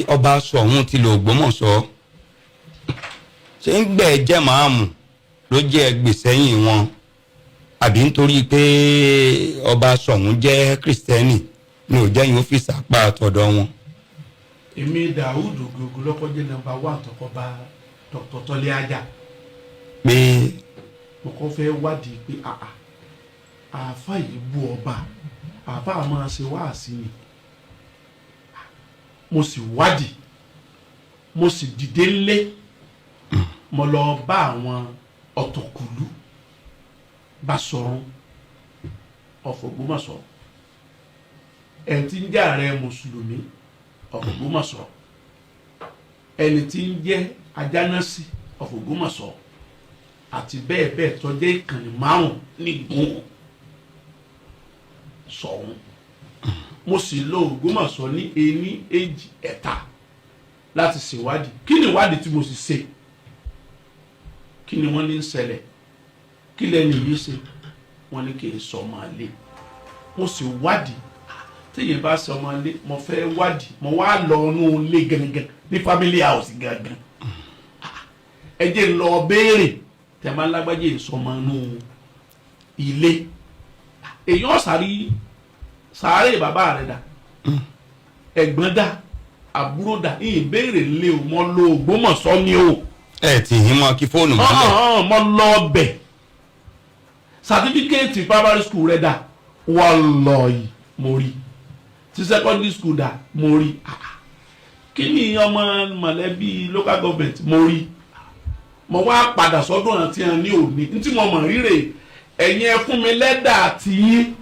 Ọba Ṣọ̀ún ti lò Ògbómọ̀ṣọ́, ṣé ń gbẹ̀ jẹ́ máàmù ló jẹ́ ẹgbẹ̀sẹ̀yìn wọn, àbí nítorí pé ọba Ṣọ̀ún jẹ́ Kristẹni ni ò jẹ́yìn ọ́fíìsì apá àtọ̀dọ̀ wọn? Èmi Dàúdù Ògùn lọ́kọ́ jẹ́ number one tọkọ bá Dr. Tọ́lé ajá. Pé Mo kọ́ fẹ́ wádìí pé àà, àáfà yìí bú ọba, àáfà máa ṣe wáàsí ni. Mo sì wádìí, mo sì dìde ńlé, mo lọ bá àwọn ọ̀tọ̀kùlú Basọ̀run of Ògbómọ̀ṣọ́, ẹni tí ń jẹ́ ààrẹ Mùsùlùmí of Ògbómọ̀ṣọ́, ẹni tí ń jẹ́ Ajánásí of Ògbómọ̀ṣọ́, àti bẹ́ẹ̀ bẹ́ẹ̀, tó jẹ́ ìkànnì márùn nígun Ṣọ̀ún. Mo sì lọ Ògbómọ̀ṣọ́ ní ení, èjì, ẹ̀ta láti ṣèwádìí. Kí ni ìwádìí tí mo sì ṣe? Kí ni wọ́n ní ń ṣẹlẹ̀? Kí lẹ́nu yìí ṣe? Wọ́n ní kì í sọ ọmọ àlè. Mo sì wádìí, téèyàn bá sọ ọmọ àlè, mo fẹ́ wádìí. Mo wá lọ inú ilé gangan, ní family house gangan. Ẹ jẹ́ n lọ béèrè tẹ̀ máa ń lágbájá ìsọmọ inú ilé. Èèyàn sáré sáré, bàbá rẹ̀ dà, ẹ̀gbọ́n dà, àbúrò dà, ìbéèrè lé o. Mo lọ Ògbómọ̀ṣọ́ ni o. Ẹ tì í mọ kí fóònù mọ́lẹ̀. Ọ̀hún, mo lọ bẹ̀. Certificate primary school rẹ̀ dà? Wallahi, mo rí. Ti secondary school dà? Mo rí. Ah, ah. Kí ni ọmọ mọ̀lẹ́bí local government? Mo rí. Mo wá padà sọ́dọ̀ àti hàn ní òní ntí mo mọ̀ rírè. Ẹ̀yin ẹ fún mi lẹ́dà tiyín.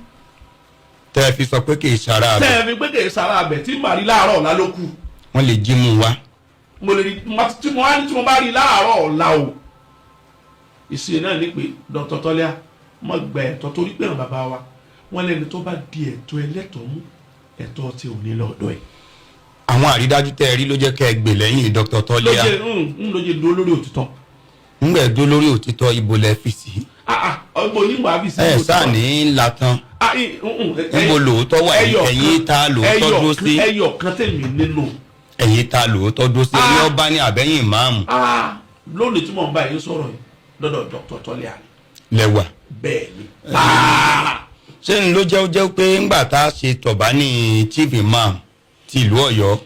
Tẹ́ ẹ fi sọ pé kì í ṣara Tẹ́ rẹ̀. ẹ fi pé kì í sara abẹ tí màá rí láàárọ̀ ọ̀la ló kù. Wọ́n lè jí mú wa. Mo lè rí tí mo wá ní tí mo bá rí láàárọ̀ ọ̀la o. Ìsìn náà ní pé Dr. Tọ́lẹ́à mo gba ẹ̀tọ́, torí pé àwọn bàbá wa, wọ́n lẹ́ni tó bá di ẹ̀tọ́ ẹlẹ́tọ̀ọ́ mú, ẹ̀tọ́ tí ò ní lọ́dọ̀ ẹ̀. Àwọn àrídájú tẹ́ ẹ rí ló jẹ́ kẹ́ ẹ gbè lẹ́yìn Dr. Tọ́lẹ́à. Lóye ń lóye dúró lórí òtítọ́. Ńgbẹ́ dó lórí òtítọ́, ibo lẹ fi sí? Ah ah, ọgbọ́n onímọ̀ àbí sí. Ẹ sáà ní latan. Níbo lòótọ́ wà? Ẹ̀yìn ta lòótọ́ dúró sí? Ẹyọ kan tèmi nínú. Ẹ̀yìn ta lòótọ́ dúró sí? Ẹ̀yìn ọba ní àbẹ́yìn ìmáàmù? Ah, lónìí tí mò ń bá yín sọ̀rọ̀ yìí, lọ́dọ̀ Dr. Tọ́lẹ́à ni. Lẹ́wà. Bẹ́ẹ̀ ni, tààrà. Ṣé n ló jẹ́ jẹ́ pé ńgbà tá a ṣe tọ̀bá ní chief imam ti ìlú Ọ̀yọ́,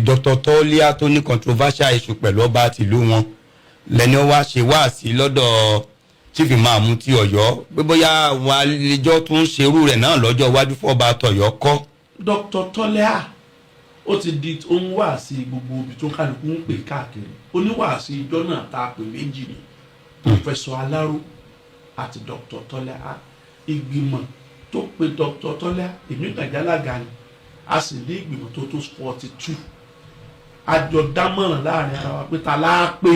Dr. Tọ́líà tó ní controversial issue pẹ̀lú ọba tìlú wọn, lẹ́ni ó wá ṣe wáàsí lọ́dọ̀ chief imam ti Ọ̀yọ́, pé bóyá àwọn àlejò tún ṣerú rẹ̀ náà lọ́jọ́ iwájú fọ́ba tọ̀yọ́ kọ́? Dr. Tọ́lẹ́à, ó ti di ohun wáàsí gbogbo ibi tó kálukú ń pè káàkiri. Oníwàásí ìjọ náà tá a pè méjì ni, Professor Alaro àti Dr. Tọ́lẹ́à. Ìgbìmọ̀ tó pe Dr. Tọ́lẹ́à, èmi kàn jálága ni, a sì ní ìgbìmọ̀ tó tó 42. Àjọ dámọ̀ràn láàrin ara wa pé ta láá pè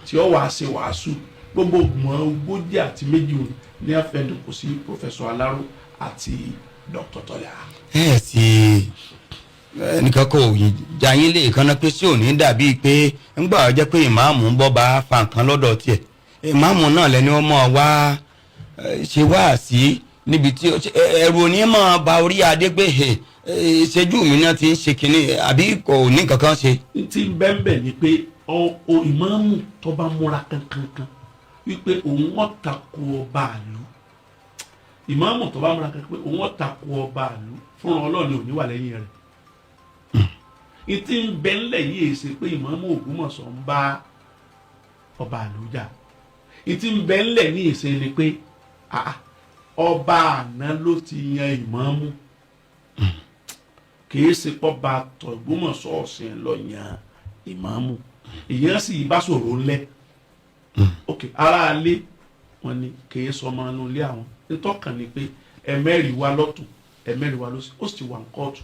tí ó wàá ṣe wàásù. Gbogbo ìgbìmọ̀ 42 òní ní àfẹnukò sí Professor Alaro àti Dr. Tọ́lẹ́à. Ẹ sì ẹnìkan kò jayín lè kánná pé sí òní dàbíi pé ńgbà jẹ́ pé ìmáàmù ń bọ́ bá fa nǹkan lọ́dọ̀ tiẹ̀, ìmáàmù náà lẹ́ni wọ́n mọ̀ wá ṣe wáàsí níbi tí ẹ̀rù òní máa ba orí adé pé ṣẹ́jú mi náà ti ń ṣe kínní, àbí kò ní nǹkan kan ṣe? Tí bẹ́ẹ̀nbẹ́ẹ̀ ni pé ọ ìmáàmù tó bá múra kankankan wípé òun ó tako ọba àlú, ìmáàmù tó bá múra kankan pé òun ó tako ọba àlú, fúnra Ọlọ́ọ̀ni ò ní wà lẹ́yìn rẹ̀. Ìtì ń bẹ ńlẹ̀ yìí ṣe pé ìmáàmù Ògbómọ̀ṣọ́ ń bá ọba àlú jà. Ìtì ń bẹ ńlẹ̀ ní ìṣe ni pé ọba àná ló ti yan ìmáàmù, kìí ṣe pọ́ba tọ̀gbọ́mọ̀ṣọ́ ọ̀sìn lọ yan ìmáàmù. Ìyẹn sì bá sọ̀rọ̀ ńlẹ̀. Ok, aráalé wọn ni kìí sọmọ inú ilé àwọn. Nítọ́kàn ni pé ẹ̀mẹ́rì wá lọ́tún, ẹ̀mẹ́rì wá lọ́sí, ó sì wà ní kóòtù.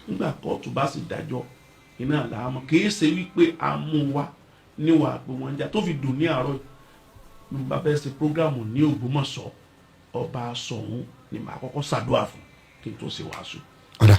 Nígbà kóòtù bá sì dájọ́, iná làámọ̀. Kìí ṣe wípé a mú wa níwà pé wọ́n ń jà tó fi dùn ní àárọ̀ yìí. Bí mo bá fẹ́ ṣe program ní Ògbómọ̀ṣọ́, ọba Ṣọ̀ún ni màá kọ́kọ́ ṣàdúrà fún kí n tó ṣe wàásù. Ọ̀dà.